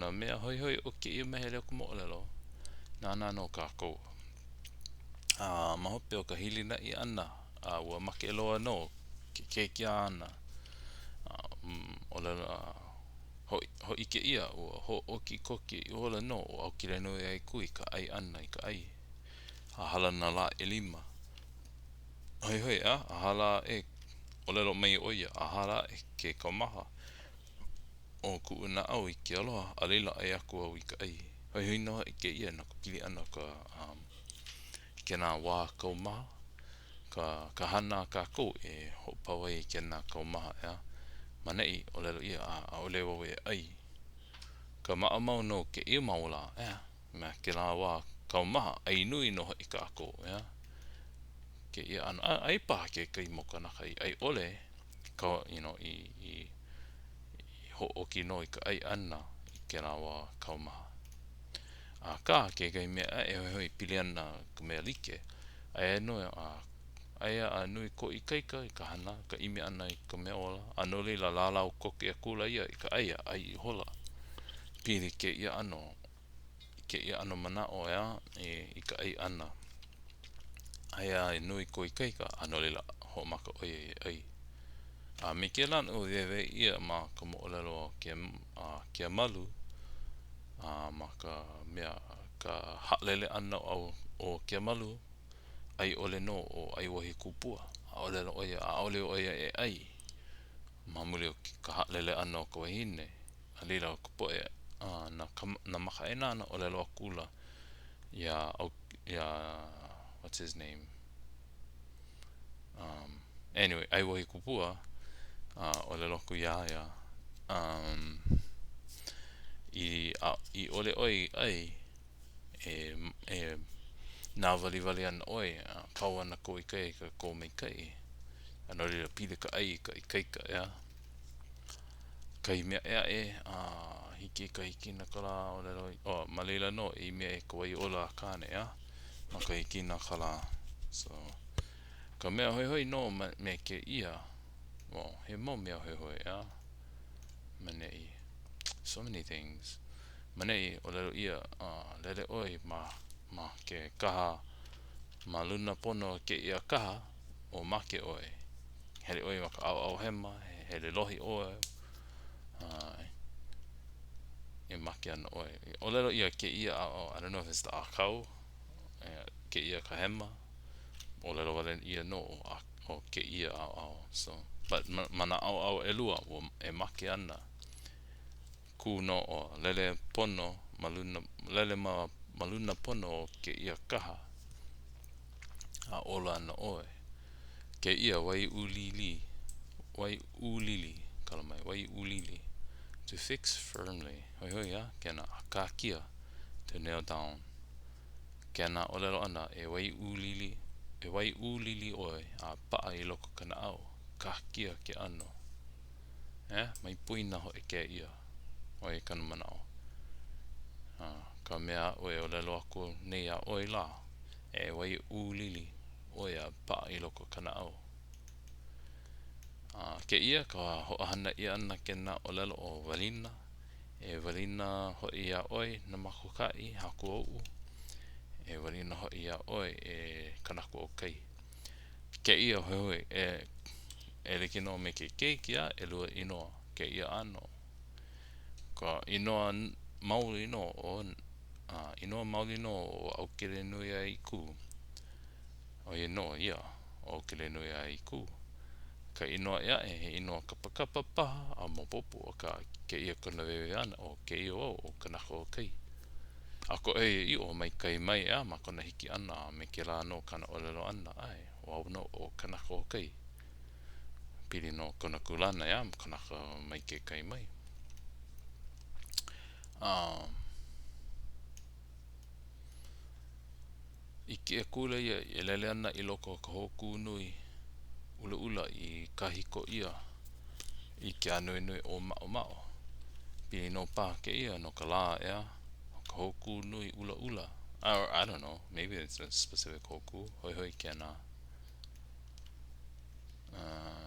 nā mea hoihoi o kēia mahele o ka moʻolelo, nānā nō kākou. A ma hope o ka hilinaʻi ʻana, a ua make loa nō ke keiki āna, a ʻōlelo, a hōʻike ʻia, ua hōʻoki koke ihola nō ʻo ʻAukelenuiaikū i ka ʻai ʻana i ka ʻai. A hala nā lā ʻelima. Hoihoi, ʻeā? A hala aʻe, ʻōlelo mai ʻo ia, a hala aʻe ke kaumaha o kuʻu naʻau i ke aloha, a laila ʻai aku au i ka ʻai. Hoihoi nō hoʻi kēia no ka pili ʻana o ka um, kēnā wā kaumaha, ka, ka hana a kākou e hoʻopau ai i kēnā kaumaha, ʻeā? Ma neʻi, ʻōlelo ʻia, a, ʻaʻole wau e ʻai. Ka maʻamau no kēia mau lā, ʻeā? Ma kēlā wā kaumaha, ʻai nui nō hoʻi kākou, ʻeā? Kēia ʻano, a, ʻai paha kekahi mau kānaka i ʻai ʻole, ka, you know, i, i, i hōʻoki nō i ka ʻai ʻana i kēlā wā kaumaha. Akā, kekahi mea aʻe hoihoi pili ana ka mea like, aia nō a aia a nui kou ikaika i ka hana, ka ʻimi ʻana i ka mea ola, a no laila lālau koke akula ia i ka ʻai a ʻai ihola. Pili kēia ʻano, kēia ʻano manaʻo, ʻeā, i ka ʻai ʻana. Aia a nui kou ikaika, a no laila, hoʻomaka ʻo ia e ʻai. A me kēlā nō i waiwai ʻia ma ka moʻolelo o ke, a Keamalu, a ma ka mea, ka haʻalele ʻana o, o Keamalu, ʻai ʻole nō ʻo ʻAiwahikupua. ʻAʻole ʻo ia, ʻaʻole ʻo ia e ʻai ma muli o ka haʻalele ʻana o ka wahine. A laila ka poʻe, a nā, nā makaʻāinana ʻōlelo akula iā, iā, what's his name? Um, anyway, ʻAiwahikupua, a ʻōlelo aku iā ia, um, i, a, i ʻole ʻoe i ʻai, e, e nāwaliwali ana ʻoe, a pau ana kou ikaika, kou maikaʻi. A no laila, pili ka ʻai i ka ikaika, ʻeā? Kahi mea ʻē aʻe, a hiki i ka hikina ka lā, ʻōlelo, oh, ma laila nō e ʻimi ai i ka wai ola a Kāne, ʻeā? Ma ka hikina ka lā. So, ka mea hoihoi nō me kēia, well, he mau mea hoihoi, ʻeā? Ma neʻi. So many things. Ma neʻi, ʻōlelo ʻia, uh, lele ʻoe ma, ma ke kaha, ma luna pono o kēia kaha, o make ʻoe. Hele ʻoe ma ka ʻaoʻao hema, hele lohi ʻoe, a e make ana ʻoe. ʻŌlelo ʻia kēia ʻaoʻao, I don't know if it's the ʻākau, kēia ka hema, ʻōlelo wale ʻia nō ʻo kēia ʻaoʻao. So, but ma nā ʻaoʻao ʻelua, ua e make ana. Kū nō ʻo lele pono ma luna, lele ma, ma luna pono o kēia kaha a ola ana ʻoe. Kēia wai ʻūlili, wai ʻūlili, kala mai, wai ʻūlili. To fix firmly. Hoihoi, a? Kēnā, a kākia, to nail down. Kēnā ʻōlelo ʻana, e wai ʻūlili, e wai ʻūlili ʻoe a paʻa i loko o ka naʻau. Kākia ke ʻano. Eh, mai poina hoʻi kēia. ʻO ia kana manaʻo. A, ka mea aʻu e ʻōlelo aku nei iā ʻoe lā, e wai ʻūlili ʻoe a paʻa i loko o ka naʻau. A, kēia ka hoʻohana ʻia ʻana kēnā ʻōlelo ʻo welina, e welina hoʻi iā ʻoe Nāmakaokahaʻi, haku oʻu, e welina hoʻi iā ʻoe e Kanaka o kai. Kēia hoihoi e e like nō me ke keiki a ʻelua inoa kēia ʻano. Ka inoa maoli nō ʻo a inoa maoli nō ʻo ʻAukelenuiaikū. ʻO ia nō ia ʻo ʻAukelenuiaikū. Ka inoa ʻē aʻe he inoa kapakapa paha a maopopo akā kēia kona waiwai ʻana ʻo kēia wau ʻo Kanaka o Kai. A ko ʻoiaʻiʻo mai kai mai ʻeā ma kona hiki ʻana a me kēlā nō kāna ʻōlelo ʻana, ʻae, ʻo au nō ʻo Kanaka o kai. Pili nō kona kūlana ʻeā ma kanaka mai ke kai mai. A ʻike akula ia e lele ana i loko o ka hōkū nui ʻulaʻula i kāhiko ʻia i ke ānuenue ʻōmaʻomaʻo. Pili nō paha kēia no ka lā, ʻeā? ʻO ka hōkū nui ʻulaʻula. Or, I don't know, maybe it's a specific hōkū. Hoihoi kēnā. Uh,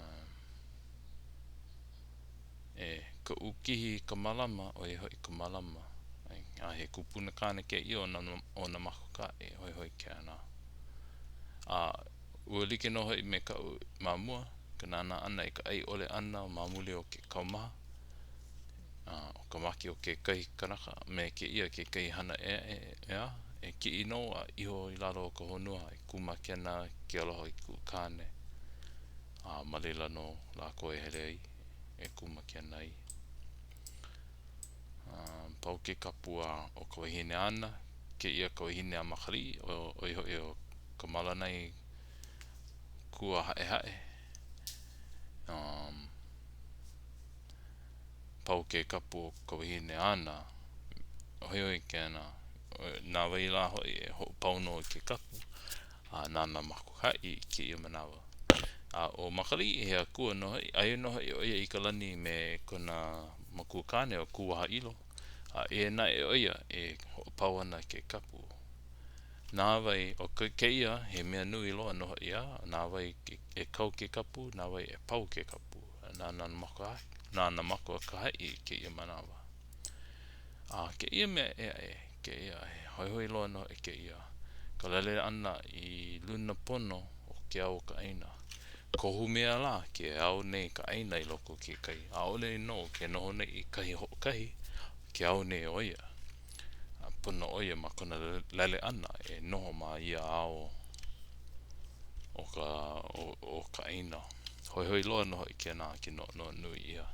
e. Kaʻukihi i ka malama, ʻo ia hoʻi ka malama. A he kupuna kāne kēia o Nāmakaokahaʻi, hoihoi kēnā. A ua like nō hoʻi me kaʻu ma mua, ka nānā ʻana i ka ʻai ʻole ʻana ma muli o ke kaumaha, a ʻo ka make o kekahi kanaka me kēia kekahi hana ʻē aʻe, ʻeā, e kiʻi nō a iho i lalo o ka honua e kūmākena ke aloha i kuʻu kāne. A ma laila nō lākou e hele ai, e kūmākena ai. A pau ke kapu a o ka wahine āna, kēia ka wahine a Makaliʻi, ʻo ia hoʻi ʻo Kamalanai Kuahaʻehaʻe. Um, pau ke kapu o ka wahine āna, hoihoi kēnā, na wai lā hoʻi e hoʻopau nō i ke kapu, a na Nāmakaokahaʻi i kēia manawa. A ʻo Makaliʻi, he akua nō hoʻi, aia nō hoʻi ʻo ia i ka lani me kona makuakāne ʻo Kūwahaʻilo, a eia naʻe ʻo ia e hoʻopau ana ke kapu. Na wai, ʻo kēia, he mea nui loa nō hoʻi, a na wai e kau ke kapu, na wai e pau ke kapu. Na na Nāmakaokahaʻi i kēia manawa. A kēia mea ʻē aʻe, kēia, he hoihoi loa nō hoʻi kēia, ka lele ʻana i luna pono o ke ao o ka ʻāina. Kohu mea lā, ke ao nei ka ʻāina i loko o ke kai. ʻAʻole nō ke noho nei i kahi hoʻokahi, ke ao nei ʻo ia. A pono ʻo ia ma kona lele ʻana e noho ma ia ao o ka o ka ʻāina. Hoihoi loa nō hoʻi kēnā ke noʻonoʻo nui ʻia.